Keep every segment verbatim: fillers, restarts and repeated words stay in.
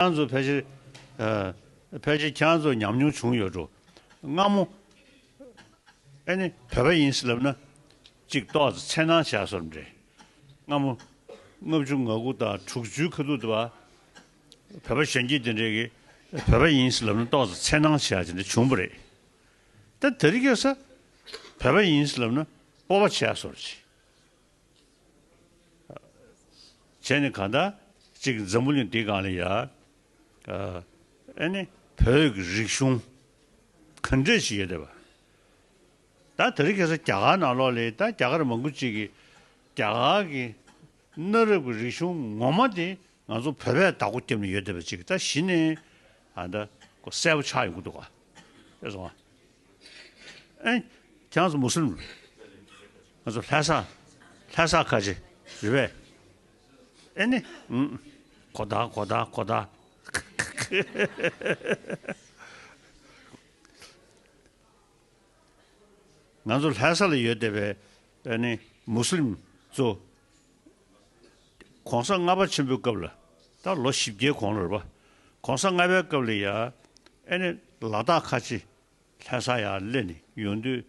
ཁྱེད་རང་ཚོ་ཕལ་ཆེར་ཨ་ཕལ་ཆེར་ཁྱེད་རང་ཚོ་ཉམས་མྱོང་བྱུང་ཡོད་འགྲོ། སྔ་མོ་ཨེ་ནི་བོད་པ་ཡིན་ཟེར་ལབ་ན་གཅིག་ཏོག་ཙམ་འཚེར་སྣང་བྱས་བཟོ་འདྲ། སྔ་མོ་ལྔ་བཅུ་ང་དགུ་དང་དྲུག་ཅུའི་ཁ་ཐུག་ཏུ་བ་བོད་པ་གཞོན་སྐྱེས་དེ་འདྲས་ཀྱིས་བོད་པ་ཡིན་ཟེར་ལབ་ན་ཏོག་ཙམ་འཚེར་སྣང་བྱས་དེ་འདྲ་བྱུང་བ་རེད། ད་དེ་རིང་ཁ་སང་བོད་པ་ཡིན་ཟེར་ལབ་ན་སྤོབས་པ་བྱས་བཟོ་འདྲ་བྱས། བྱས་ནས་གང་ལྟར་གཅིག་འཛམ་བུ་གླིང་འདིའི་སྒང་ལ་ཡ། ཨ་ཨེ་ནི་བོད་ཀྱི་རིག་གཞུང་ག་འདྲས་ཞིག་ཡོད་བསྡད་པ། ད་དེ་རིང་ཁ་སང་རྒྱ་གར་ནང་ལོགས་ལ་ད་རྒྱ་གར་མང་པོ་ཅིག་གིས་རྒྱ་གར་གྱི་གནའ་རབས་ཀྱི་རིག་གཞུང་ངོ་མ་དེ་ང་ཚོ་བོད་པས་བདག་པོ་བརྒྱབ་ནས་ཡོད་བསྡད་པ་ཅིག་ད་གཞི་ནས་ཨ་ད་ཁོ་གསལ་པོ་ཆགས་ཡོང་གི་འདུག་ག་ཨེ་སོང་ཨ། ཨེ། ཁྱེད་རང་ཚོ་མུ་སུ་ལིམ། ང་ཚོ་ལྷ་ས། ལྷ་ས་ཁ་ཆེ་རེད་པས། ཨེ་ནི། ཨུམ། གོ་ད་གོ་ད་གོ་ད། ང་ཚོ་ལྷ་ས་ལ་ཡོད་བསྡད་པའི་ཨེ་ནི་མུ་སུ་ལིམ་ཚོ། གོང་ས་ལྔ་པ་ཆེན་པོའི་སྐབས་ལ། ད་ལོ་བཞི་བརྒྱའི་གོང་ལ་རེད་པ། གོང་ས་ལྔ་པའི་སྐབས་ལ་ཡ། ཨེ་ནི་ལ་དྭགས་ཁ་ཆེ། ལྷ་ས་ཡར་སླེབས་ནས་ཡོང་དུས།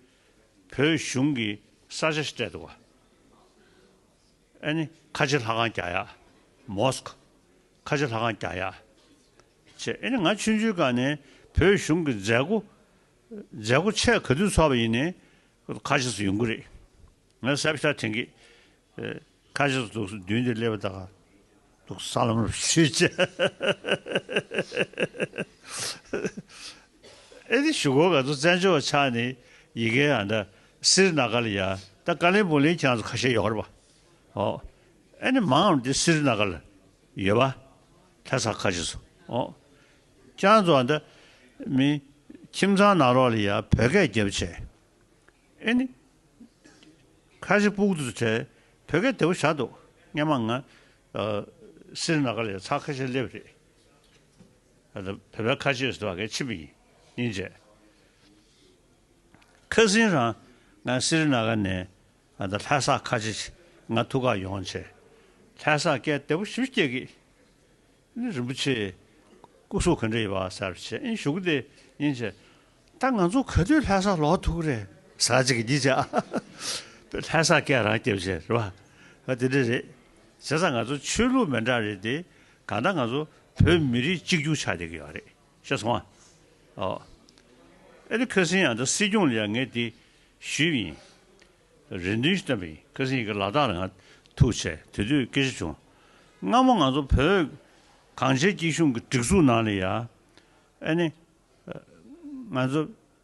བོད་གཞུང་གིས་ས་ཆ་ཞིག་སྤྲད་འདུག་ག་ཨེ་ནི་ཁ་ཆེ་ལྷ་ཁང་རྒྱག་ཡག་མོ་སི་ཀོ། ཁ་ཆེ་ལྷ་ཁང་རྒྱག་ཡག་བྱས། ཨེ་ནི་ང་ཆུང་ཆུང་སྒང་ནས་བོད་གཞུང་གི་མཛད་སྒོ། མཛད་སྒོ་ཆེ་ག་དུས་ཚོགས་པ་ཡིན་ནའི་ཁ་ཆེ་སུ་ཡོང་གི་རེད། ང་གསལ་པོ་ཞེ་དྲག་དྲན་གི། ཨེ། ཁ་ཤས་སུ་འདུག་སེ་མདུན་དེ་སླེབས་པ་དང་འདུག་ས་ལམ་རུ་ཞུས་བྱས། ཨེ་ནི་གཞུག་གུ་ང་ཚོ་བཙན་བྱོལ་བ་ཆགས་ནས་ཡི་གེ་ཨ་ད་སི་རི་ན་ག་ལ་ཡ། ད་ཀ་ལིམ་པོང་ལ་ཁྱེད་རང་ཚོ་ཁ་ཤས་ཡོད་རེད་པ། ཨོ། ཨེ་ནི་མང་ཙམ་དེ་སི་རི་ན་ག་ལ་ཡོད་པ། ལྷ་ས་ཁ་ཤས་སུ། ཨོ། ཁྱེད་རང་ཚོ་ཨ་ད་མི་ཁྱིམ་ཚང་ནང་ལོགས་ལ་ཡ་བོད་སྐད་རྒྱབ་བྱས། ཨེ་ནི། ཁ་ཆེ་སྤུ་གུ་དེ་ཚོ་བོད་སྐད་བདེ་པོ་བཞག་འདུག་སྔན་མ་ང་ཨ་སི་རི་ན་ག་ལ་ཡ་ཚར་ཁ་ཤས་སླེབས་རེད། ཨ་ད་བོད་པའི་ཁ་ཆེ་ཡོད་ཟེར་བ་གའི་ཕྱིན་པ་ཡིན་ཡིན་བྱས། ཁ་སང་རང་ང་སི་རི་ན་ག་ནས་ཨ་ད་ལྷ་ས་ཁ་ཆེ་ང་ཐུག་ག་ཡོང་བྱས། ལྷ་ས་སྐད་བདེ་པོ་ཞེ་པོ་སྐྱེ་གི། ནི་རིན་པོ་ཆེ་སྐུ་གཟུགས་ག་འདྲ་ཡོད་པ་ཟེར་བྱས། ཨིན་ཞུ་གི་དེ་ཡིན་བྱས། ད་ང་ཚོ་ག་དུས་ལྷ་ས་ལོག་ཐུབ་ཀྱི་རེད་ཟེར་ཅིག་གི་འདི་བྱས། ལྷ་ས་སྐད་རང་རྒྱབ་བྱས་རེད་པ། ཨ་དེ་འདྲ་རེད། བྱས་ཙང་ང་ཚོ་ཆོས་ལུགས་མི་འདྲ་རེད་དེ། གང་ལྟར་ང་ཚོ་བོད་མི་རིགས་གཅིག་གྱུར་ཆགས་བསྡད་ཀྱི་ཡོད་རེད། ཤེས་སོང་ཨ། ཨོ། ཨེ་ནི་ཁ་སང་ཡང་ད་སྲིད་སྐྱོང་ལ་ཡང་ངས་དེ་ཞུས་པ་ཡིན། རེ་འདུན་ཞིག་བཏོན་པ་ཡིན། ཁ་སང་ཡི་གེ་ལ་དྭགས་ལ་ང་ཐུག་བྱས་དེ་དུས་སྐད་ཆ་བྱུང་། སྔ་མོ་ང་ཚོ་བོད་གངས་ཅན་སྐྱིད་གཤོངས་ཀྱི་སྒྲིག་འཛུགས་ནང་ལ་ཡ། ཨེ་ནི། ང་ཚོ་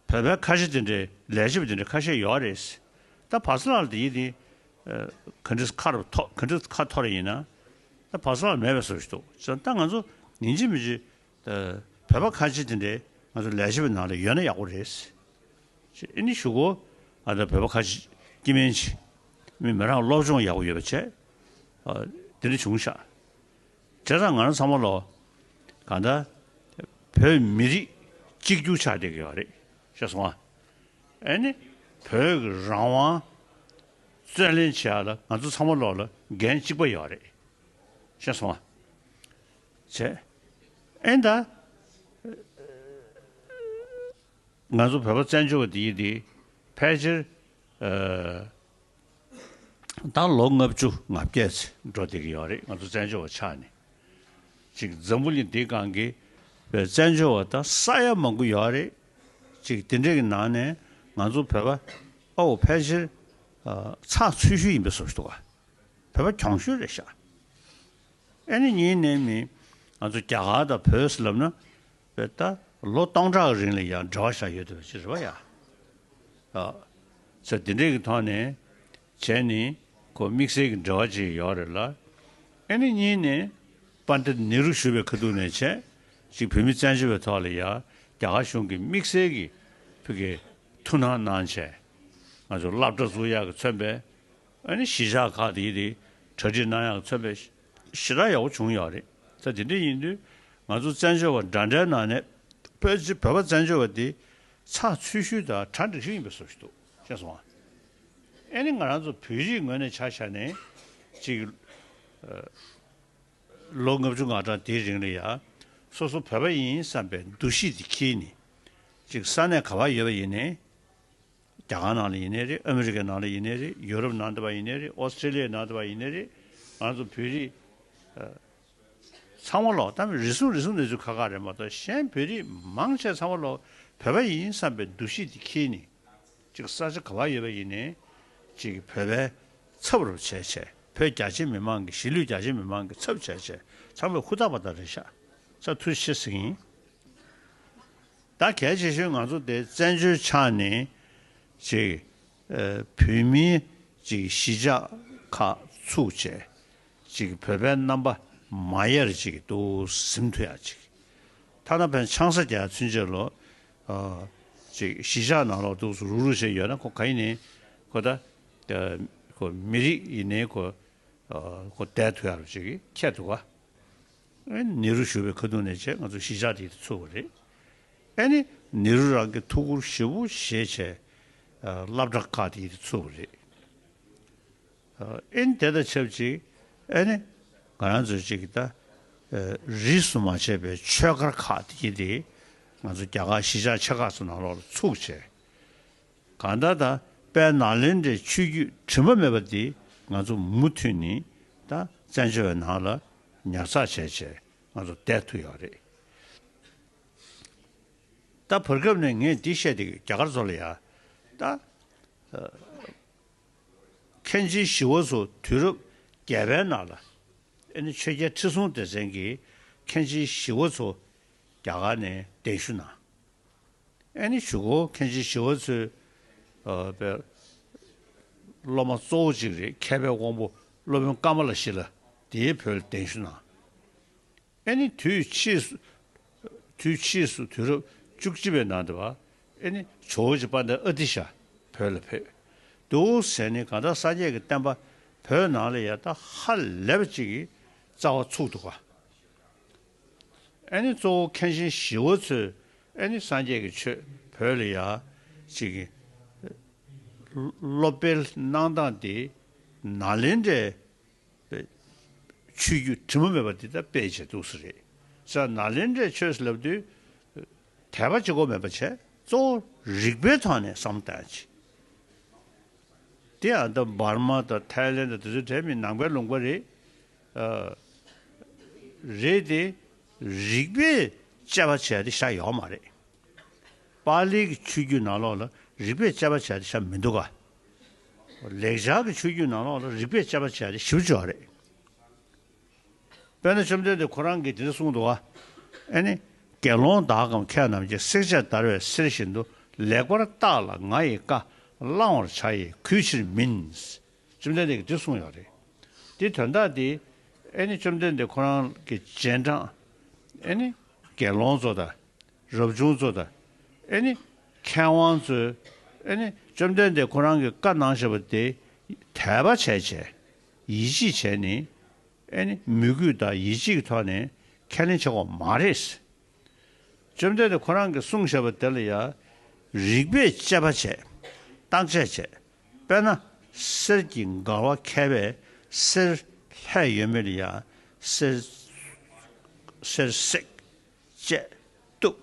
བོད་པའི་ཁ་ཆེ་དེ་འདྲའི་ལས་བྱེད་པ་དེ་འདྲའི་ཁ་ཤས་ཡོད་རེད། ད་བར་སྐབས་ལ་དེ་ཡི་དེ། ག་འདྲས་ཁ་རུ་ཐོ་ག་འདྲས་ཁ་འཐོར་ཡིན་ན། ད་བར་སྐབས་ལ་མེད་པའི་བཟོ་ཞིག་འདུག་ད་ང་ཚོ་ཡིན་གཅིག་མིན་གཅིག་ད་བོད་པ་ཁ་ཆེ་དེ་འདྲའི་ང་ཚོ་ལས་བྱེད་པའི་ནང་ལ་ཡོད་ན་ཡག་པོ་རེད། ཅེས་ཨེ་ནི་ཞུ་གོ། ཨ་ད་བོད་པ་ཁ་ཆེ་སྐྱེ་དམན་ཆེ། མི་མི་རང་སློབ་སྦྱོང་ཡག་པོ་ཡོད་པ་བྱས། ཨ་དེ་འདྲ་བྱུང་ཤག་བྱས་ཙང་ང་རང་ཚང་མ་ལོ། གང་ལྟར། བོད་མི་རིགས་གཅིག་གྱུར་ཆགས་བསྡད་ཀྱི་ཡོད་རེད། ཤེས་སོང་ཨ། ཨེ་ནི། བོད་ཀྱི་རང་དབང་རྩོད་ལེན་བྱེད་ཡག་ལ་ང་ཚོ་ཚང་མ་ལོ་ལ་འགན་གཅིག་པ་ཡོད་རེད། ཤེས་སོང་ཨ། བྱས། ཨེ་ད། ང་ཚོ་བོད་པ་བཙན་བྱོལ་བ་འདི་ཡིན་ཏེ། ཕལ་ཆེར། ཨ། ད་ལོ་ལྔ་བཅུ་ང་བརྒྱད་ཙམ་འགྲོ་བསྡད་ཀྱི་ཡོད་རེད། ང་ཚོ་བཙན་བྱོལ་བ་ཆགས་ནས། ཅིག་འཛམ་བུ་གླིང་འདིའི་སྒང་གི་བཙན་བྱོལ་བ་ད་ས་ཡ་མང་པོ་ཡོད་རེད། ཅིག་དེ་འདྲས་ཀྱི་ནང་ནས་ང་ཚོ་བོད་པ་ཨོ་ཕལ་ཆེར་ཨ་ཚགས་ཚུད་ཤོས་ཡིན་པའི་བཟོ་ཞིག་འདུག་ག་བོད་པ་གྱོང་ཤོས་རེད་ཤག་ཨེ་ནི་གཉིས་ནས་མི་ང་ཚོ་རྒྱ་གར་དང་བོད་ཟེར་ལབ་ན་བོད་ད་ལོ་སྟོང་ཕྲག་གི་རིང་ལ་ཡང་འབྲེལ་བ་བཞག་ཡོད་བསྡད་པ་ཅིག་རེད་པ་ཡ། ཨ། ཚེ་འདི་འདྲའི་གི་ཐོག་ནས་བྱས་ནས་ཁོ་དམིགས་བསལ་གྱི་འབྲེལ་བ་ཅིག་ཡོད་རེད་ལ། ཨེ་ནི་གཉིས་ནས་པཎྜི་ཏ་ནེ་རུ་བཞུགས་པའི་ཁ་ཐུག་ནས་བྱས་ཅིག་བོད་མི་བཙན་བྱོལ་བའི་ཐོག་ལ་ཡ་རྒྱ་གར་གཞུང་གིས་དམིགས་བསལ་གྱི་ཕ་གི་ཐུགས་སྣང་གནང་བྱས། ང་ཚོ་སློབ་གྲྭ་བཙུགས་ཡག་གི་མཚོན་པའི་ཨ་ནི་གཞིས་ཆགས་ཁག་དེ་ཡི་དེ་གྲ་སྒྲིག་གནང་ཡག་གི་མཚོན་པའི་ཞེ་དྲག་ཡག་པོ་བྱུང་ཡོད་རེད། ད་དེ་འདྲ་ཡིན་དུས་ང་ཚོ་བཙན་བྱོལ་བ་འདྲ་འདྲའི་ནང་ནས་བོད་ཅིག་བོད་པ་བཙན་བྱོལ་བ་དེ་ཚགས་ཚུད་ཤོས་དང་གྲ་འགྲིག་ཤོས་ཡིན་པའི་བཟོ་ཞིག་འདུག་ཤེས་སོང་ཨ། ཨེ་ནི་ང་རང་ཚོ་བོད་རིགས་ངོས་ནས་ཆ་བཞག་ནས་ཅིག་ཨ། ལོ་ལྔ་བཅུ་ང་གྲངས་དེའི་རིང་ལ་ཡ། སོ་སོ་བོད་པ་ཡིན་བསམ་པའི་འདུ་ཤེས་དེ་འཁྱེར་ནས། ཅིག་ས་གནས་ག་པར་ཡོད་པ་ཡིན་ནའི། རྒྱ་གར་ནང་ལ་ཡིན་ནའི་རེད། ཨ་མི་རི་ཀའི་ནང་ལ་ཡིན་ནའི་རེད། ཡུ་རོབ་ནང་དུ་བ་ཡིན་ནའི་རེད། ཨོ་སི་ཀྲི་ལི་ཡའི་ནང་དུ་བ་ཡིན་ནའི་རེད། ང་ཚོ་བོད་རིགས་ཚང་མ་ལོག་ད་རེ་ཟུང་རེ་ཟུང་གནས་ཚུལ་ཁག་ཁག་རེད་མ་གཏོགས། གཞན་བོད་རིགས་མང་ཆེ་ཚང་མ་ལོག་བོད་པ་ཡིན་བསམ་པའི་འདུ་ཤེས་དེ་འཁྱེར་ནས། ཅིག་ས་ཆ་ག་པར་ཡོད་པ་ཡིན་ནའི། ཅིག་བོད་པའི་ཚབ་རུ་བྱས་བྱས། བོད་རྒྱ་ཆེ་མི་མང་གི། གཞིས་ལུས་རྒྱ་ཆེ་མི་མང་གི་ཚབ་བྱས་བྱས། ཚང་མས་ཧུར་ཐག་པ་ཐག་རེད་ཤག་ས་ཐུགས་རྗེ་ཆེ་ཟེར་གྱི་ཡིན། ད་གལ་ཆེ་ཤོས་ང་ཚོ་དེ་བཙན་བྱོལ་ཆགས་ནས་ཅིག་ཨ་བོད་མིའི་ཅིག་གཞིས་ཆགས་ཁག་ཚུགས་བྱས། ཅིག་བོད་པའི་རྣམ་པ་མ་ཡལ་ཅིག་འདུག་ཟིན་ཐུབ་ཡག་ཅིག་ཐ་ན་ཕན་ཆང་ས་རྒྱག་ཚུན་ཆད་ལོ། ཨ་ཅིག་གཞིས་ཆགས་ནང་ལོགས་འདུག་སུ་རུག་རུག་བྱས་ཡོད་ན། ཁོ་ག་ཡིན་ནའི་ཁོ་ད་ཨ་ཁོ་མི་རིགས་ཡིན་ནའི་ཁོ་ཨ་ཁོ་བསྡད་ཐུབ་ཡག་ཅིག་ཁྱད་འདུག་ག་ཨེ་ནེ་རུ་བཞུགས་པའི་ཁ་ཐུག་ནས་བྱས་ང་ཚོ་གཞིས་ཆགས་དེ་ཚུགས་པ་རེད། ཨེ་ནི་ནེ་རུ་རང་གི་ཐུགས་ཁུར་ཞེ་པོ་བཞེས་བྱས་ཨ་སློབ་གྲྭ་ཁག་དེ་ཚུགས་པ་རེད། ཨ་ཨེ་ནི་དེ་དང་ཆབས་ཅིག་ཨེ་ནི་ང་རང་ཚོ་ཅིག་ད་ཨ་རིས་སུ་མ་ཆད་པའི་ཆོས་སྒར་ཁག་དེ་དེ་ང་ཚོ་རྒྱ་གར་གཞིས་ཆགས་ཆེ་ཁག་ཚོ་ནང་ལོགས་ལ་ཚུགས་བྱས། གང་ལྟར་ད་དཔལ་ནཱ་ལེནྡྲའི་ཆོས་བརྒྱུད་དྲི་མ་མེད་པ་འདི་ང་ཚོ་མུ་མཐུད་ནས་ད་བཙན་བྱོལ་བའི་ནང་ལ་ཉར་ཚགས་བྱས་བྱས་ང་ཚོ་བསྡད་ཐུབ་ཡོད་རེད། ད་བར་སྐབས་ནས་ངས་འདི་བཤད་བསྡད་ཀྱི་རྒྱ་གར་ཚོ་ལ་ཡ། ད་ཨ་མཁན་ཆེན་ཞི་བ་འཚོ་དུས་རབས་བརྒྱད་པའི་ནང་ལ། ཨེ་ནི་ཆོས་རྒྱལ་ཁྲི་སྲོང་ལྡེ་བཙན་གྱིས་མཁན་ཆེན་ཞི་བ་འཚོ་རྒྱ་གར་ནས་གདན་ཞུ་གནང་། ཨེ་ནི་གཞུག་གུ་མཁན་ཆེན་ཞི་བ་འཚོའི་ཨ་པའི་སློབ་མ་གཙོ་བོ་གཅིག་རེད། མཁས་པའི་དབང་པོ་སློབ་དཔོན་ཀ་མ་ལ་ཤཱི་ལ་དེའི་བོད་ལ་གདན་ཞུ་གནང་། ཨེ་ནི་དུས་ཕྱིས་སུ། དུས་ཕྱིས་སུ་དུས་རབས་བཅུ་གཅིག་པའི་ནང་དུ་བ། ཨེ་ནི་ཇོ་བོ་རྗེ་དཔལ་ལྡན་ཨ་ཏི་ཤ་བོད་ལ་ཕེབས་འདུག་ཟེར་ནས། གང་ལྟར་སངས་རྒྱས་ཀྱི་བསྟན་པ་བོད་ནང་ལ་ཡ་ད་ཧ་ལས་པ་ཅིག་གི་རྩ་བ་ཚུགས་འདུག་ག་ཨེ་ནི་གཙོ་བོ་མཁན་ཆེན་ཞི་བ་འཚོས་ཨེ་ནི་སངས་རྒྱས་ཀྱི་ཆོས་བོད་ལ་ཡ་ཅིག་གི་སློབ་སྤེལ་གནང་སྟངས་དེ་ནཱ་ལེནྡྲའི་ཆོས་བརྒྱུད་དྲི་མ་མེད་པ་དེ་ད་སྤེལ་བྱས་འདུག་ས་རེད། ས་ནཱ་ལེནྡྲའི་ཆོས་ཟེར་ལབ་དུས་དད་པ་གཅིག་པོ་མེད་པ་བྱས། གཙོ་བོ་རིག་པའི་ཐོག་ནས་བསམ་བློ་བཏང་ཡ་ཅིག་དེ་ཡང་ད་འབར་མ་དང་ཐའི་ལེན་དང་དེ་ཚོའི་གྲས་མི་ནང་པའི་ལུང་པ་རེད། ཨ་རེད་དེ། རིག་པས་དཔྱད་པ་བྱས་ཏེ་བཞག་ཡོད་མ་རེད། པཱ་ལིའི་གི་ཆོས་བརྒྱུད་ནང་ལོགས་ལ་རིག་པས་དཔྱད་པ་བྱས་ཏེ་བཞག་མི་འདུག་ག་ལེགས་སྦྱར་གྱི་ཆོས་བརྒྱུད་ནང་ལོགས་ལ་རིག་པས་དཔྱད་པ་བྱས་ཏེ་ཞིབ་འཇུག་རེད། དཔེར་ན་བཅོམ་ལྡན་འདས་ཁོ་རང་གིས་འདི་འདྲ་གསུངས་འདུག་ག་ཨེ་ནི། དགེ་སློང་དག་གམ་མཁས་རྣམས་ཀྱིས། བསྲེགས་བཅད་བརྡར་བའི་གསེར་བཞིན་དུ། ལེགས་པར་བརྟགས་ལ་ང་ཡི་བཀའ། བླང་བར་བྱ་ཡི་གུས་ཕྱིར་མིན། བཅོམ་ལྡན་འདས་ཀྱིས་འདི་གསུངས་ཡོད་རེད། འདི་དོན་དག་འདི་ཨེ་ནི་བཅོམ་ལྡན་འདས་ཁོ་རང་གི་རྗེས་འབྲང་ཨེ་ནི་དགེ་སློང་ཚོ་དང་། རབ་བྱུང་ཚོ་དང་། ཨེ་ནི་མཁས་དབང་ཚོས་ཨེ་ནི་བཅོམ་ལྡན་འདས་ཁོ་རང་གིས་བཀའ་གནང་བཞག་པ་དེ་དད་པ་བྱས་བྱས། ཡིད་ཆེས་བྱས་ནས། ཨེ་ནི་མོས་གུས་དང་ཡིད་ཆེས་ཀྱི་ཐོག་ནས་ཁས་ལེན་བྱེད་དགོས་མ་རེད། བཅོམ་ལྡན་འདས་ཁོ་རང་གིས་གསུངས་བཞག་པ་དེ་ལ་ཡང་རིགས་པས་དཔྱད་པ་བྱས། བརྟག་དཔྱད་བྱས། དཔེར་ན་གསེར་གྱི་འགལ་བ་མཁས་པས་གསེར་ལྷད་ཡོད་མེད་ལ་ཡང་གསེར་གསེར་བསྲེགས་བཅད་གཏུབ་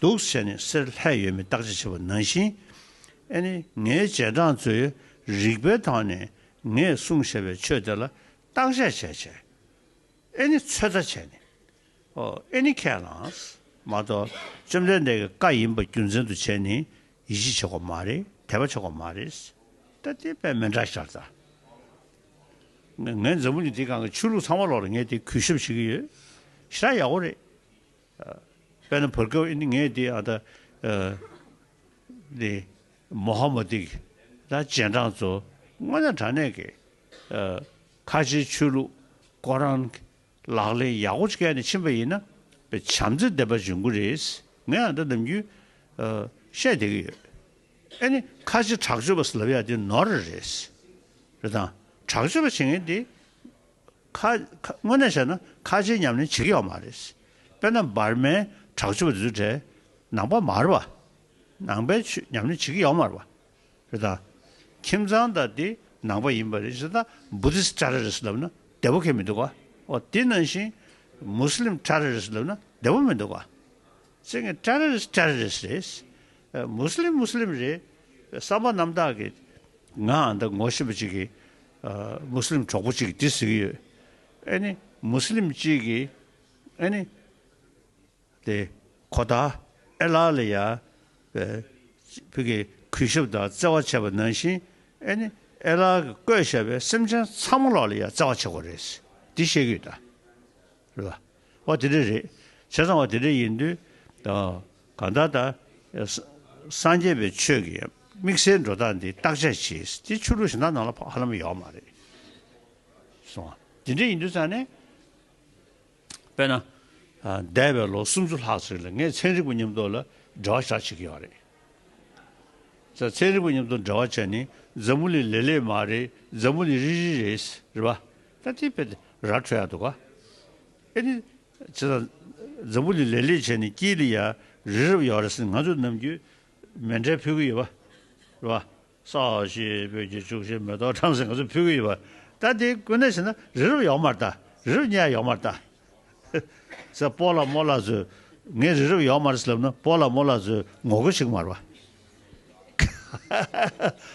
འདུག་ཟེར་ནས་གསེར་ལྷད་ཡོད་མེད་བརྟག་དཔྱད་བྱེད་པ་ནང་བཞིན། ཨེ་ནི་ངའི་རྗེས་འབྲང་ཚོས་རིགས་པའི་ཐོག་ནས་ངས་གསུངས་བཞག་པའི་ཆོས་དེ་ལ་བརྟག་དཔྱད་བྱས་བྱས། ཨེ་ནི་ཚོད་ལྟ་བྱས་ནས། ཨོ་ཨེ་ནི་ཁས་བླངས། མ་གཏོགས་བཅོམ་ལྡན་འདས་ཀྱི་བཀའ་ཡིན་པ་རྒྱུ་མཚན་དུ་བྱས་ནས་ཡིད་ཆེས་བྱེད་དགོས་མ་རེད། དད་པ་བྱེད་དགོས་མ་རེད། ད་དེ་དཔེ་མི་འདྲ་ཤར་ད། ང་ངའི་འཛམ་བུ་གླིང་འདིའི་སྒང་གི་ཆོས་ལུགས་ཚང་མ་ལོག་ལ་ངས་དེ་གུས་ཞབས་བྱེད་ཀྱི་ཡོད། ཞེ་དྲག་ཡག་པོ་རེད། དཔེར་ན་བར་སྐབས་ཨེ་ནི་ངས་དེ་ཨ་ད་ཨ་དེ་མོ་ཧ་མ་དི་ད་རྗེས་འབྲང་ཚོ་དངོས་གནས་དྲང་གནས་ཀྱི་ཨ་ཁ་ཆེའི་ཆོས་ལུགས་ཁོ་རང་ལག་ལེན་ཡག་པོ་ཅིག་བཀལ་ནས་ཕྱིན་པ་ཡིན་ན། དཔེ་བྱམས་བརྩེ་ལྡན་པ་འབྱུང་གི་རེད། ངས་ཨ་ད་ནམ་རྒྱུན་ཨ་བཤད་བསྡད་ཀྱི་ཡོད། ཨེ་ནི་ཁ་ཆེ་དྲག་སྤྱོད་པ་ཟེར་ལབ་ཡ་དེ་ནོར་རེད། རེད་དང་། དྲག་སྤྱོད་པ་བྱེད་མཁན་དེ་ཁ་ཁ་དངོས་གནས་བྱས་ན་ཁ་ཆེའི་ཉམས་ལེན་བྱེད་ཀྱི་ཡོད་མ་རེད། དཔེར་ན་འབར་མའི་དྲག་སྤྱོད་པ་དེ་ཚོ་གྲས་ནང་པ་མ་རེད་པ། ནང་པའི་ཆོས་ཉམས་ལེན་བྱེད་ཀྱི་ཡོད་མ་རེད་པ། རེད་དང་། ཁྱིམ་ཚང་དང་དེ་ནང་པ་ཡིན་པ་རེད་ཟེར་ན། བུ་དིསི་ཊི་ཊེ་རོ་རི་སི་ཊི་ལབ་ན་བདེ་པོ་ཁེལ་མི་འདུག་ག་ཨོ་དེ་ནང་བཞིན་མུ་སི་ལིམ་ཊེ་རོ་རི་སི་ཊི་ལབ་ན་ བདེ་པོ་མི་འདུག་ག། ཅིག་ངས་ཊེ་རོ་རི་སི་ཊེ་རོ་རི་སི་རེད། ཨ། མུ་སི་ལིམ་མུ་སི་ལིམ་རེད། བསམ་པ་རྣམ་དག་གི། ང་འདི་ངོ་ཤེས་པ་ཅིག་གིས། ཨ། མུ་སི་ལིམ་གྲོགས་པོ་ཅིག་གིས་འདི་ཟེར་གྱི་ཡོད། ཨེ་ནི་མུ་སི་ལིམ་ཅིག་གིས། ཨེ་ནི། དེ་ཁོ་ད་ཨེ་ལ་ལ་ཡ། ཨེ། ཕ་གི་གུས་ཞབས་དང་བརྩེ་བ་བྱས་པ་ནང་བཞིན། ཨེ་ནི་ཨེ་ལ་གིས་བཀོད་བཞག་པའི་སེམས་ཅན་ཚང་མ་ལོག་ལ་ཡ་བརྩེ་བ་བྱེད་དགོས་རེད། འདི་བཤད་ཀྱི་ཡོད་ད། རེད་པ། འོ་དེ་འདྲ་རེད། བྱས་ཙང་འོ་དེ་འདྲ་ཡིན་དུས། ད་གང་ལྟར་ད། ས་སངས་རྒྱས་པའི་ཆོས་ཀྱི་དམིགས་བསལ་འགྲོ་སྟངས་འདི་བརྟག་དཔྱད་བྱེད། འདི་ཆོས་ལུགས་གཞན་དག་ནང་ལ་ཧ་ལམ་ཡོད་མ་རེད། སོང་། དེ་འདྲ་ཡིན་དུས་ཙང་ནས། དཔེར་ན། ཨ། འདས་པའི་ལོ་སུམ་ཅུ་ལྷག་ཙམ་ལ་ངས་ཚན་རིག་པ་མཉམ་དུ་ལ་འབྲེལ་བ་ཞིག་བྱེད་ཀྱི་ཡོད་རེད། ཚན་རིག་པ་མཉམ་དུ་འབྲེལ་བ་བྱས་ནས་འཛམ་བུ་གླིང་ལེབ་ལེབ་མ་རེད། འཛམ་བུ་གླིང་རིལ་རིལ་རེད། རེད་པ། ད་དེ་དཔེ་ར་འཕྲོད་ཡག་འདུག་ག། ཨེ་ནི། བྱས་ཙང་འཛམ་བུ་གླིང་ལེབ་ལེབ་བྱས་ནས་དཀྱིལ་ལ་ཡ་རི་རབ་ཡོད་རེད་ཟེར་ནས་ང་ཚོས་ནམ་རྒྱུན་མཎྜལ་ཕུལ་གྱི་ཡོད་པ། རེད་པ། ས་གཞི་སྤོས་ཀྱིས་བྱུགས་ཤིང་མེ་ཏོག་བཀྲམ་ཟེར་ང་ཚོས་ཕུལ་གྱི་ཡོད་པ། ད་དེ་དངོས་གནས་བྱས་ན་རི་རབ་ཡོད་མ་རེད་ད། རི་རབ་རྙེད་ཡག་ཡོད་མ་རེད་ད། ཟེར། སྤོ་ལགས་རྨོ་ལགས་ཚོས་ངས་རི་རབ་ཡོད་མ་རེད་ཟེར་ལབ་ན་སྤོ་ལགས་རྨོ་ལགས་ཚོས་ངོ་རྒོལ་བྱེད་ཀྱི་མ་རེད་པ།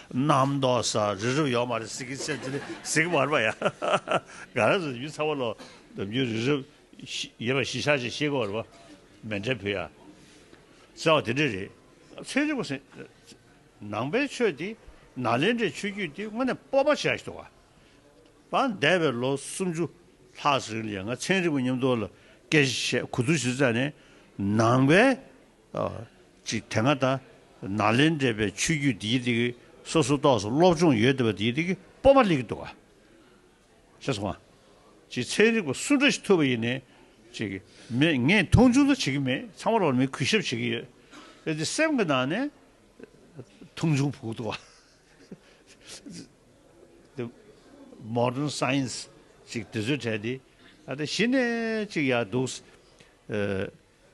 གནམ་མདོག་གསལ། རི་རབ་ཡོད་མ་རེད་ཟེར་གྱི་ཟེར་གྱི་ཟེར་གྱི་མ་རེད་པ་ཡ། ང་རང་ཚོ་ཡུལ་ཚ་བ་ལོ་ནམ་རྒྱུན་རི་རབ་ཡོད་པ་གཞི་བཞག་ཅིག་ཤེས་དགོས་རེད་པ། མཎྜལ་ཕུལ་ཡ། ཟེར་བ་དེ་འདྲ་རེད། ཚན་རིག་པ་ཟེར། ནང་པའི་ཆོས་འདི། ནཱ་ལེནྡྲའི་ཆོས་བརྒྱུད་འདི་དངོས་གནས་སྤོབས་པ་བྱེད་ཡག་ཞིག་འདུག་ག། པ། འདས་པའི་ལོ་སུམ་ཅུ་ལྷག་ཙམ་རིང་ལ་ཡང་ང་ཚན་རིག་པ་མཉམ་དུ་ལ་སྐད་ཆ་བཤད། གོ་བསྡུར་ཞུ་ཙམ་ནས། ནང་པའི། ཨ། ཅིག་དེ་སྔ་ད་ནཱ་ལེནྡྲའི་པའི་ཆོས་བརྒྱུད་འདི་ཡི་དེ་གི་སོ་སོ་ཏོག་ཙམ་སློབ་སྦྱོང་ཡོད་བསྡད་པ་འདི་ཡི་དེ་གི་སྤོབས་པ་སླེབས་ཀྱི་འདུག་ག། ཤེས་སོང་ང་། ཅིག་ཚན་རིག་པ་སུ་འདྲ་ཞིག་ཐུག་པ་ཡིན་ནའི། ཅིག་མེད། ངས་མཐོང་ཆུང་ད་བྱེད་ཀྱི་མེད། ཚང་མ་ལོག་ལ་མི་གུས་ཞབས་བྱེད་ཀྱི་ཡོད། ཨེ། དེ་སེམས་ཀྱི་ནང་ནས་མཐོང་ཆུང་བྱེད་ཀྱི་འདུག་ག། དེ་མོ་ཌརན་སའེན་སི་ཅིག་དེ་ཚོའི་གྲས་དེ། ཨ། ད་གཞི་ནས་ཅིག་ཡག་འདུག། ཨ།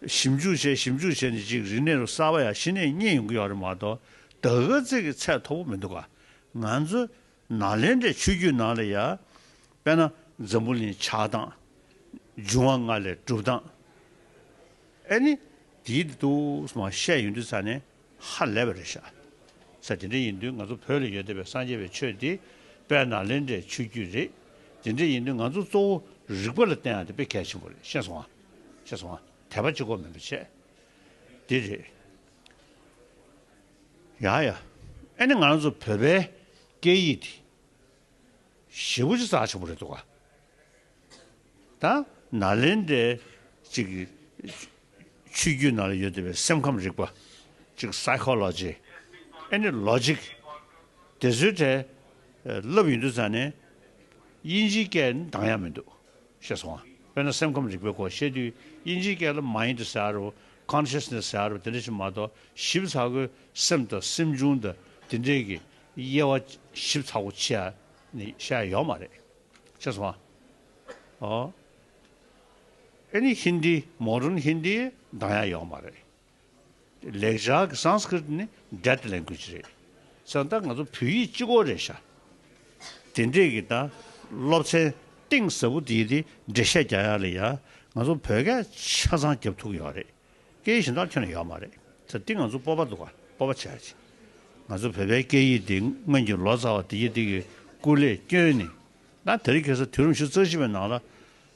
ཞིབ་འཇུག་བྱས། ཞིབ་འཇུག་བྱས་ནས་ཅིག་རིག་གནས་རུ་གསར་པ་ཡང་གཞི་ནས་རྙེད་ཡོང་གི་ཡོད་རེད་མ་གཏོགས། ད་ག་ཚོད་ཀྱི་ཚད་མཐོ་པོ་མི་འདུག་ག། ང་ཚོ་ནཱ་ལེནྡྲའི་ཆོས་བརྒྱུད་ནང་ལ་ཡ། དཔེར་ན་འཛམ་བུ་གླིང་ཆགས་སྟངས། འབྱུང་བ་ལྔ་ལས་གྲུབ་སྟངས། ཨེ་ནི། དེའི་དུས་མ་བཤད་ཡོང་དུས་ཙ་ནས་ཧ་ལས་པ་རེད་ཤག། ས། དེ་འདྲ་ཡིན་དུས་ང་ཚོ་བོད་ལ་ཡོད་བསྡད་པའི་སངས་རྒྱས་པའི་ཆོས་འདི་དཔལ་ནཱ་ལེནྡྲའི་ཆོས་བརྒྱུད་རེད། དེ་འདྲ་ཡིན་དུས་ང་ཚོ་གཙོ་བོ་རིག་པ་ལ་བརྟེན་ཡག་དེ་དཔེ་གལ་ཆེན་པོ་རེད། ཤེས་སོང་ང་། ཤེས་སོང་ང་། དད་པ་གཅིག་པོ་མིན་པ་བྱས། འདི་རེད། ཡ་ཡ། ཨེ་ནི་ང་རང་ཚོ་བོད་པའི་སྐད་ཡིག་འདི་ཞེ་པོ་ཅིག་རྩ་ཆེན་པོ་རེད་འདུག་ག། ད་ནཱ་ལེནྡྲའི་ཅིག་ཆོས་བརྒྱུད་ནང་ལ་ཡོད་བསྡད་པའི་སེམས་ཁམས་རིག་པ། ཅིག་སའི་ཁོ་ལོ་ཇི། ཨེ་ནི་ལོ་ཇིག། དེ་ཚོའི་གྲས་བསླབ་ཡོང་དུས་ཙ་ནས་དབྱིན་ཇིའི་སྐད་ནི་འདང་ཡག་མི་འདུག། ཤེས་སོང་ང་། དཔེར་ན་སེམས་ཁམས་རིག་པའི་སྐོར་བཤད་དུས་དབྱིན་ཇིའི་སྐད་ལ་མའིན་ཌི་ཟེར་ཡག་རེད། ཀོན་ཤེས་ནེ་སི་ཟེར་ཡག་རེད། དེ་འདྲ་ཞིག་མ་གཏོགས་ཞིབ་ཚགས་པོའི་སེམས་དང་སེམས་བྱུང་དང་དེ་འདྲའི་གི་དབྱེ་བ་ཞིབ་ཚགས་པོ་ཕྱེ་ཡག་ནི་བཤད་ཡག་ཡོད་མ་རེད། ཤེས་སོང་ང་། ཨོ། ཨེ་ནི་ཧིན་དི། མོ་ཌརན་ཧིན་དི་འདང་ཡག་ཡོད་མ་རེད། ལེགས་སྦྱར་གྱི་སཾ་སྐྲྀཏ་ནི་ཌེཌ་ལེང་གུ་ཨེཇ་རེད། བྱས་ཙང་ད་ང་ཚོ་བོད་ཡིག་གཅིག་པོ་རེད་ཤག། དེ་འདྲས་ཀྱི་ད་སློབ་ཚན་གཏིང་ཟབ་པོ་དེ་དེ་འགྲེལ་བཤད་རྒྱག་ཡག་ལ་ཡ་ང་ཚོ་བོད་སྐད་ཆ་ཚང་རྒྱབ་ཐུབ་ཀྱི་ཡོད་རེད། སྐད་ཡིག་གཞན་དག་ཁྱོན་ནས་ཡོད་མ་རེད། ད་འདི་ང་ཚོ་སྤོབས་པ་འདུག་ག། སྤོབས་པ་བྱེད་ཡག་ཅིག། ང་ཚོ་བོད་པའི་སྐད་ཡིག་འདི་སྔོན་གྱི་ལོ་ཙཱ་བ་དེ་ཡི་དེ་གི་སྐུ་ལས་བསྐྱོན་ནས། ད་དེ་རིང་ཁ་སང་དུས་རིམ་བཞི་བཅུ་རྩ་བཞི་པའི་ནང་ལ།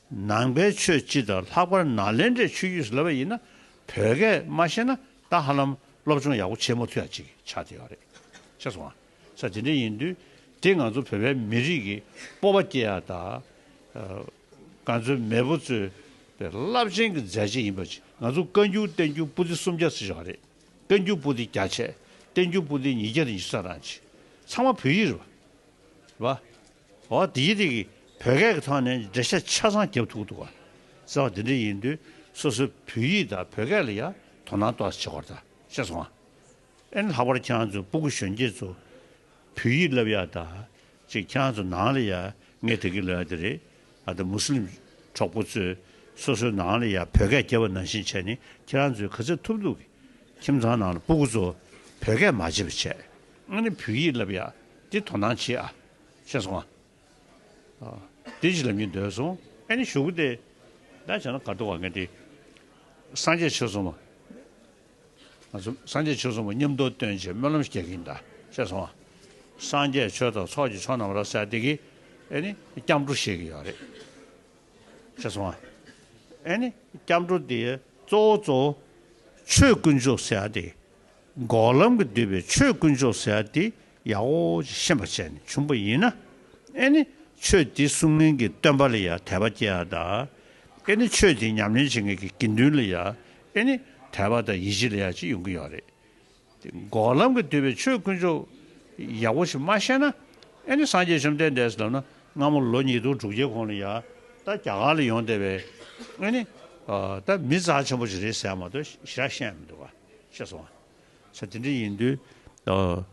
ནང་པའི་ཆོས་སྤྱི་དང་ལྷག་པར་ནཱ་ལེནྡྲའི་ཆོས་བརྒྱུད་ཟེར་ལབ་པ་ཡིན་ན། བོད་སྐད་མ་ཤེས་ན་ད་ཧ་ལམ་སློབ་སྦྱོང་ཡག་པོ་བྱེད་མ་ཐུབ་ཡག་ཅིག་ཆགས་བསྡད་ཡོད་རེད། ཤེས་སོང་ང་། ས། དེ་འདྲ་ཡིན་དུས་དེ་ང་ཚོ་བོད་པའི་མི་རིགས་ཀྱི་སྤོབས་པ་སྐྱེ་ཡག་དང་། ཨ། ང་ཚོའི་མེས་པོ་ཚོའི་རླབས་ཆེན་གྱི་མཛད་རྗེས་ཡིན་པ་ཅིག། ང་ཚོ་བཀའ་འགྱུར་བསྟན་འགྱུར་པོ་ཏི་སུམ་བརྒྱ་ཙམ་ཞིག་ཡོད་རེད། བཀའ་འགྱུར་པོ་ཏི་རྒྱ་ཆེ། བསྟན་འགྱུར་པོ་ཏི་ཉིས་བརྒྱ་དང་ཉི་ཤུ་རྩ་གྲངས་ཅིག། ཚང་མ་བོད་ཡིག་རེད་པ། རེད་པ། འོ་དེ་ཡི་དེ་གི་བོད་སྐད་ཀྱི་ཐོག་ནས་འགྲེལ་བཤད་ཆ་ཚང་རྒྱབ་ཐུབ་ཀྱི་འདུག་ག། ཟེར་བ་དེ་འདྲ་ཡིན་དུས་སོ་སོའི་བོད་ཡིག་དང་བོད་སྐད་ལ་ཡ་དོ་སྣང་ཏོག་ཙམ་བྱེད་དགོས་རེད་ད། ཤེས་སོང་ང་། ཨེ་ནི་ལྷག་པར་ཁྱེད་རང་ཚོ་སྤུ་གུ་གཞོན་སྐྱེས་ཚོ་བོད་ཡིག་བསླབ་ཡག་དང་། ཅིག་ཁྱེད་རང་ཚོ་ནང་ལ་ཡ་ངས་དེ་གི་ལབ་ཡག་དེ་རེད། ཨ། ད་མུ་སི་ལིམ་གྲོགས་པོ་ཚོས་སོ་སོའི་ནང་ལ་ཡ་བོད་སྐད་རྒྱབ་པ་ནང་བཞིན་བྱས་ནས་ཁྱེད་རང་ཚོས་ག་ཚོད་ཐུབ་ཐུབ་ཀྱིས་ཁྱིམ་ཚང་ནང་ལ་སྤུ་གུ་ཚོ་བོད་སྐད་མ་བརྗེད་པ་བྱས། ཨ་ནི་བོད་ཡིག་བསླབ་ཡག་དེ་དོ་སྣང་བྱེད་ཨ། ཤེས་སོང་ཨ། ཨ། དེ་ཅིག་ལབ་སྙིང་འདོད་སོང་། ཨ་ནི་གཞུག་གུ་དེ་ད་བྱས་ན་ག་རེ་འདུག་ག། ངས་དེ་ སངས་རྒྱས་ཆོས་གསུམ་པོ། ང་ཚོ་སངས་རྒྱས་ཆོས་གསུམ་པོ་མཉམ་དུ་སྟོན་བྱས་སྨོན་ལམ་རྒྱག་གིན་གདའ། ཤེས་སོང་ང་། སངས་རྒྱས་ཆོས་དང་ཚོགས་ཀྱི་མཆོག་རྣམས་ལ་ཟེར་དེ་གི་ཨེ་ནི་སྐྱབས་འགྲོ་བཤད་ཀྱི་ཡོད་རེད། ཤེས་སོང་ང་། ཨེ་ནི་སྐྱབས་འགྲོ་དེ་གཙོ་བོ་གཙོ་བོ་ཆོས་དཀོན་མཆོག་ཟེར་ཡ་དེ། འགོག་ལམ་གྱིས་བསྡུས་པའི་ཆོས་དཀོན་མཆོག་ཟེར་ཡ་དེ་ཡག་པོ་ཞིག་ཤེས་པ་བྱས་ནས་བྱུང་པ་ཡིན་ན། ཨེ་ནི་ཆོས་དེ་གསུང་མཁན་གྱི་སྟོན་པ་ལ་ཡང་དད་པ་སྐྱེ་ཡ་དང་། ཨེ་ནི་ཆོས་དེ་ཉམས་ལེན་བྱེད་མཁན་གྱི་དགེ་འདུན་ལ་ཡང་ཨེ་ནི་དད་པ་དང་ཡིད་ཆེས་ལ་ཡང་ཅིག་ཡོང་གི་ཡོད་རེད། དེ་འགོག་ལམ་གྱིས་བསྡུས་པའི་ཆོས་དཀོན་མཆོག་ཡག་པོ་ཞིག་མ་ཤེས་ན། ཨེ་ནི་སངས་རྒྱས་བཅོམ་ལྡན་འདས་ཟེར་ལབ་ན་སྔ་མོ་ལོ་ཉིས་སྟོང་དྲུག་བརྒྱའི་གོང་ལ་ཡ་ད་རྒྱ་གར་ལ་ཡོང་བསྡད་པའི་ཨེ་ནི་ད་མི་རྩ་ཆེན་པོ་ཞིག་རེད་ཟེར་མ་གཏོགས་ཞེ་དྲག་ཤེས་ཡ་མི་འདུག་ག། ཤེས་སོང་ང་། ས་དེ་འདྲ་ཡིན་དུས།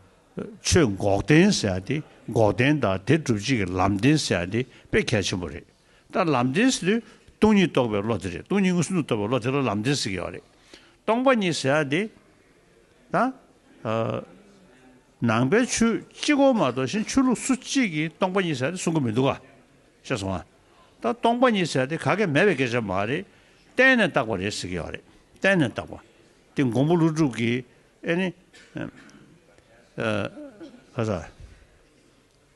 ཆོས་འགོག་བདེན་ཟེར་ཡ་དེ། འགོག་བདེན་དང་དེ་སྒྲུབ་བྱེད་ཀྱི་ལམ་བདེན་ཟེར་ཡ་དེ་དཔེ་གལ་ཆེན་པོ་རེད། ད་ལམ་བདེན་ཟེར་དུས་སྟོང་ཉིད་རྟོགས་པའི་བློ་དེ་རེད། སྟོང་ཉིད་མངོན་སུམ་དུ་རྟོགས་པའི་བློ་དེ་ལ་ལམ་བདེན་ཟེར་གྱི་ཡོད་རེད། སྟོང་པ་ཉིད་ཟེར་ཡ་དེ། ད། ཨ། ནང་པའི་ཆོས་གཅིག་པོ་མ་གཏོགས་གཞན་ཆོས་ལུགས་སུ་གཅིག་གིས་སྟོང་པ་ཉིད་ཟེར་ཡ་དེ་གསུང་གི་མི་འདུག་ག། ཤེས་སོང་ང་། ད་སྟོང་པ་ཉིད་ཟེར་ཡ་དེ་ག་གེ་མེད་པའི་སྐད་ཆ་མ་རེད། བརྟེན་ནས་བཏགས་པ་རེད་ཟེར་གྱི་ཡོད་རེད། བརྟེན་ནས་བཏགས་པ། དེ་མགོན་པོ་ཀླུ་སྒྲུབ་ཀྱིས་ཨེ་ནི། ཨ། ག་ས།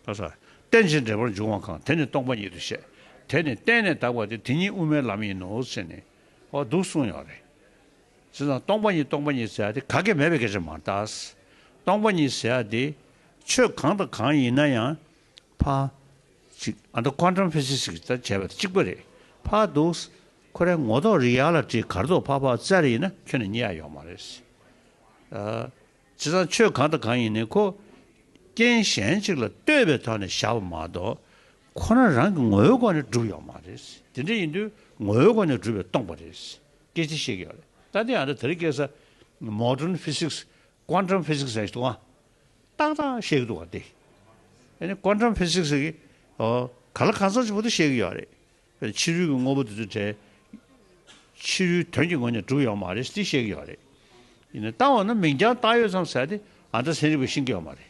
ག་ས། རྟེན་ཅིང་འབྲེལ་པར་འབྱུང་བ་གང་། དེ་ནི་སྟོང་པ་ཉིད་དུ་བཤད། དེ་ནི་བརྟེན་ནས་བཏགས་པ་སྟེ། དེ་ཉིད་དབུ་མའི་ལམ་ཡིན་ནོ་ཟེར་ནས། འོ་འདུག་གསུངས་ཡོད་རེད། བྱས་ཙང་སྟོང་པ་ཉིད་སྟོང་པ་ཉིད་ཟེར་ཡ་དེ་ག་གེ་མེད་པའི་སྐད་ཆ་མ་རེད་ད། སྟོང་པ་ཉིད་ཟེར་ཡ་དེ་ཆོས་གང་དང་གང་ཡིན་ན་ཡང་ཕར་ཅིག་ཨ་ད་ཀོན་ཊམ་ཕི་སིག་སི་ཟེར་གྱི་ད་བྱས་པ་དང་གཅིག་པ་རེད། ཕར་འདུག་ཁོ་རའི་ངོ་ཐོག་རིག་ཡག་ལ་བྲིས་གར་ཐོག་ཕར་ཕར་བཙལ་ཡིན་ན་ཁྱོན་ནས་རྙེད་ཡག་ཡོད་མ་རེད། ཨ། བྱས་ཙང་ཆོས་གང་དང་གང་ཡིན་ནའི་ཁོ་རྐྱེན་གཞན་ཅིག་ལ་ལྟོས་པའི་ཐོག་ནས་བཞག་པ་མ་གཏོགས། ཁོ་རང་རང་གི་ངོ་བོའི་སྒོ་ནས་གྲུབ་ཡོད་མ་རེད། དེ་འདྲ་ཡིན་དུས་ངོ་བོའི་སྒོ་ནས་གྲུབ་པས་སྟོང་པ་རེད། སྐད་ཆ་བཤད་ཀྱི་ཡོད་རེད། ད་དེ་ཡང་ད་དེ་རིང་ཁ་སང་མོ་ཌརན་ཕི་སིག་སི། ཀོན་ཊམ་ཕི་སིག་སི་ཟེར་གྱི་འདུག་ཨ། ཏག་ཏག་བཤད་ཀྱི་འདུག་ག་དེ། ཨ་ནི་ཀོན་ཊམ་ཕི་སིག་སི་གི། ཨོ། ག་ལ་གང་འཚམ་ཞིག་བར་དུ་བཤད་ཀྱི་ཡོད་རེད། ཕྱི་རོལ་གྱི་དངོས་པོ་དེ་ཚོ་བྲལ། ཕྱི་རོལ་དོན་གྱི་ངོས་ནས་གྲུབ་ཡོད་མ་རེད་ཟེར་བཤད་ཀྱི་ཡོད་རེད། ཡིན་ན་ལྟ་འོང་ན་མིང་རྐྱང་བཏགས་ཡོད་ཙམ་ཟེར་ཏེ་ཨ་མདའ་ཚན་རིག་པས་ཤེས་ཀྱི་ཡོད་མ་རེད།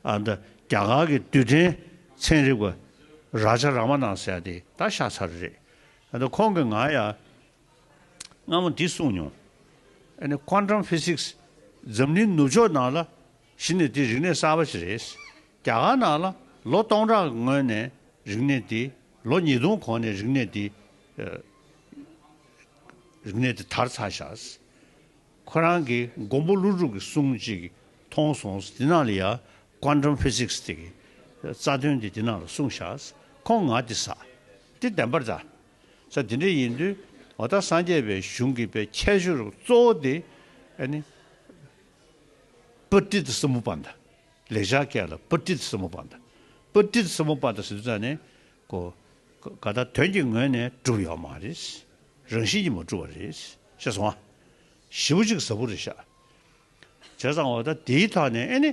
ཨ་མདའ་རྒྱ་གར་གྱི་རྡུལ་ཕྲན་ཚན་རིག་པ་རཱ་ཇ་རཱ་མ་ནན་ཟེར་ཏེ་ད་ཤ་ཚ་རེད། ཨ་མདའ་ཁོང་གིས་ང་ཡ་སྔ་མོ་འདི་གསུངས་མྱོང་། ཨ་ནི་ཀོན་ཊམ་ཕི་སིག་སི་འཛམ་གླིང་ནུབ་ཕྱོགས་ནང་ལ། གཞི་ནས་དེ་རིག་གནས་གསར་པ་ཞིག་རེད། རྒྱ་གར་ནང་ལ་ལོ་སྟོང་ཕྲག་གི་སྔོན་ནས་རིག་གནས་དེ། ལོ་ཉིས་སྟོང་གོང་ནས་རིག་གནས་དེ། ཨ། རིག་གནས་དེ་དར་ཚར་ཤག། ཁོ་རང་གི་མགོན་པོ་ཀླུ་སྒྲུབ་ཀྱི་གསུང་ཅིག་མཐོང་སོང་། དེ་ནང་ལ་ཡ་ཀོན་ཊམ་ཕི་སིག་སི་དེ་གི་རྩ་དོན་དེ་དེ་ནང་ལ་གསུངས་ཤག། ཁོང་ང་དེ་ཟ། དེ་བདེན་པར་ད། ས་དེ་འདྲ་ཡིན་དུས་འོ་ད་སངས་རྒྱས་པའི་གཞུང་གི་པའི་ཁྱད་ཆོས་གཙོ་བོ་དེ་ཨ་ནི་པྲ་ཏི་ཏི་སམ་བྷུ་པ་ད། ལེགས་སྦྱར་སྐད་ལ་པྲ་ཏི་ཏི་སམ་བྷུ་པ་ད། པྲ་ཏི་ཏི་སམ་བྷུ་པ་ད་ཟེར་དུས་ཙང་ནས་ཀོ། ག་ད་དོན་གྱི་ངོས་ནས་གྲུབ་ཡོད་མ་རེད། རང་བཞིན་གྱིས་མ་གྲུབ་པ་རེད། ཤེས་སོང་ང་། ཞེ་པོ་ཅིག་ཟབ་པོ་རེད་ཤག། བྱས་ཙང་འོ་ད་དེའི་ཐོག་ནས་ཨེ་ནི་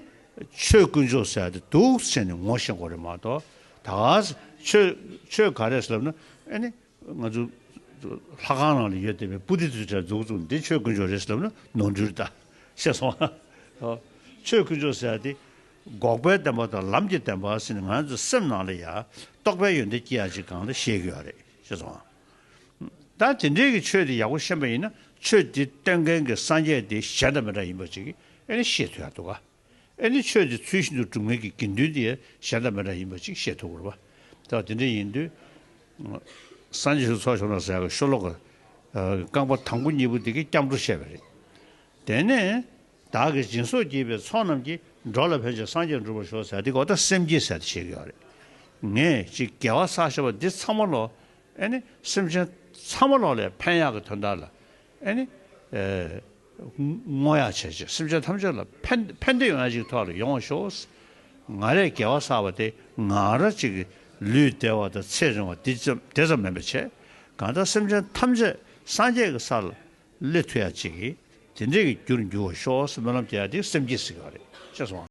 ཆོས་དཀོན་མཆོག་ཟེར་ཡ་དེ་འདུག་ཟེར་ནས་ངོ་ཤེས་དགོས་རེད་མ་གཏོགས། ད་ག་ཆོས་ཆོས་ག་རེ་ཟེར་ལབ་ན་ཨེ་ནི་ང་ཚོ་ལྷ་ཁང་ནང་ལ་ཡོད་བསྡད་པའི་པུ་ཏི་དུས་གྲལ་འཛུགས་བཙུགས་འདི་ཆོས་དཀོན་མཆོག་རེད་ཟེར་ལབ་ན་ནོར་འཁྲུལ་ད། ཤེས་སོང་ཨ། ཆོས་དཀོན་མཆོག་ཟེར་ཡ་དེ་འགོག་པའི་བདེན་པ་དང་ལམ་གྱི་བདེན་པ་ཟེར་ནས་ང་ཚོ་སེམས་ནང་ལ་ཡ་རྟོགས་པའི་ཡོན་ཏན་སྐྱེ་ཡ་ཅིག་གང་ལ་བཤད་ཀྱི་ཡོད་རེད། ཤེས་སོང་ཨ། ད་དེ་འདྲའི་གི་ཆོས་དེ་ཡག་པོ་ཤེས་པ་ཡིན་ན་ཆོས་དེ་སྟོན་མཁན་གྱི་སངས་རྒྱས་དེ་གཞན་དང་མི་འདྲ་ཡིན་པ་ཅིག་ཨེ་ནི་ཤེས་ཐུབ་ཡ་འདུག་ག། ཨེ་ནི་ཆོས་དེ་ཚུལ་བཞིན་དུ་སྒྲུབ་མཁན་གྱི་དགེ་འདུན་དེ་གཞན་དང་མི་འདྲ་ཡིན་པ་ཅིག་ཤེས་ཐུབ་དགོས་རེད་པ། ད་དེ་འདྲ་ཡིན་དུས། སངས་རྒྱས་ཆོས་ཚོགས་ཞུགས་ན་ཟེར་ཡ་གི་ཤོ་ལོ་ཀ། རྐང་པ་དང་པོ་གཉིས་པོ་དེ་གི་སྐྱབས་འགྲོ་བཤད་པ་རེད། དེ་ནས། བདག་གིས་སྦྱིན་སོགས་བགྱིས་པའི་ཚོགས་རྣམས་ཀྱིས། འགྲོ་ལ་ཕན་ཕྱིར་སངས་རྒྱས་འགྲུབ་པར་ཤོག་ཟེར་དེ་གོ་ད་སེམས་བསྐྱེད་ཟེར་དེ་བྱེད་ཀྱི་ཡོད་རེད། ངས་ཅིག་དགེ་བ་བསགས་བཞག་པ་འདི་ཚང་མ་ལོ། ཨེ་ནི་སེམས་ཅན་ཚང་མ་ལོ་ལ་ཕན་ཡག་གི་དོན་དག་ལ། ཨེ་ནི། ཨེ། བསྔོ་ཡག་བྱས་བྱས་སེམས་ཅན་ཐམས་ཅད་ལ་ཕན་ཕན་བདེ་ཡོང་ཡག་ཅིག་ཐོག་ལ་ཡོང་བ་ཤོག། ང་རས་དགེ་བ་བསགས་པ་དེ་ང་ར་ཅིག་ལུས་བདེ་བ་དང་ཚེ་རིང་བ་དེ་ཙམ་དེ་ཙམ་མིན་པ་བྱས། གང་ལྟར་སེམས་ཅན་ཐམས་ཅད་སངས་རྒྱས་ཀྱི་ས་ལ། སླེབས་ཐུབ་ཡ་ཅིག་གིས་དེ་འདྲས་ཀྱི་རྒྱུར་འགྱུར་བར་ཤོག་ཟེར་སྨོན་ལམ་རྒྱག་ཡ་དེ་སེམས་བསྐྱེད་ཟེར་གྱི་ཡོད་རེད། ཤེས་སོང་ཨ།